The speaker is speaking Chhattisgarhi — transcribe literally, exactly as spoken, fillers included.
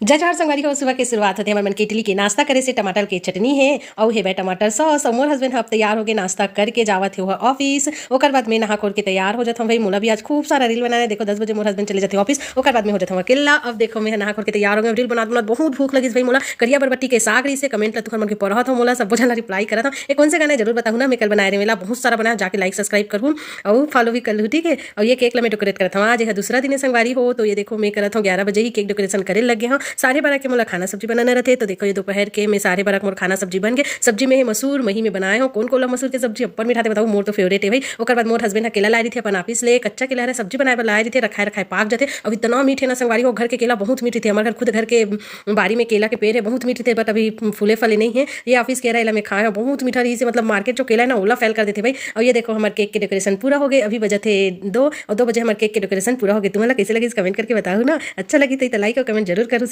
जय जोहार संगवारी हो, सुबह के शुरुआत होथे हमर मन के इडली के नाश्ता करे से टमाटर के चटनी हे, अउ हे बे टमाटर सॉस। अउ मोर हस्बैंड ह अब तैयार होगे, नाश्ता करके जावत हे ओह ऑफिस। ओकर बाद मैं नहा खोर के तैयार हो जात हूँ भाई। मोला भी आज खूब सारा रील बनाना हे। देखो, दस बजे मोर हस्बैंड चले जाथे ऑफिस, ओकर बाद मैं हो जात हूँ अकेला। अब देखो, मैं नहा खोर के तैयार हो गए। रील बनात बनात बहुत भूख लगिस भाई मोला। करिया बरबट्टी के साग रहिसे, कमेंट ला तुहर मन के पढ़त हो, मोला सब झन ला रिप्लाई करत हूँ। ये कौन से गाना हे जरूर बताहू ना, मैं कल बनाए रहे मेला बहुत सारा बनाए, जाके लाइक सब्सक्राइब करहू अउ फॉलो भी कर लू, ठीक है। अउ ये केक ला मैं डेकोरेट करत हूँ, आज ये दूसरा दिन हे संगवारी हो, तो ये देखो मैं करत हूँ, ग्यारह बजे ही केक डेकोरेशन करे लग गए हूँ। साढ़े बारह के मोला खाना सब्जी बनाना रहथे, तो देखो ये दोपहर के मैं साढ़े बारह के मोर खाना सब्जी बन गए। सब्जी में हे मसूर, मही में बनाए हूँ। कौन कोला मसूर के सब्जी अब्बड़ मीठाथे बताओ, मोर तो फेवरेट है भाई। ओकर बाद मोर हस्बैंड ह केला लाए रहिथे अपन ऑफिस ले, कच्चा केला हरे, सब्जी बनाए बर लाए रहिथे, रखाए रखाए पाक जाथे। अब इतना मीठ हे ना संगवारी हो, घर के केला बहुत मीठ रहिथे। हमारे घर खुद घर के बारी में केला के पेड़ हे, बहुत मीठ रहिथे, but अभी फूले फले नहीं है। ये ऑफिस केरा एला मैं खाए हूँ, बहुत मीठा रहिसे, मतलब मार्केट जो केला है ना, ओला फेल कर देथे भाई। और ये देखो, हमारे केक के डेकोरेशन पूरा हो गए, अभी बजत हे दो, और दो बजे हमारे केक के डेकोरेशन पूरा हो गए। तुम्हारा कैसे लगिस कमेंट करके बताओ ना, अच्छा लगी तो लाइक और कमेंट जरूर करू।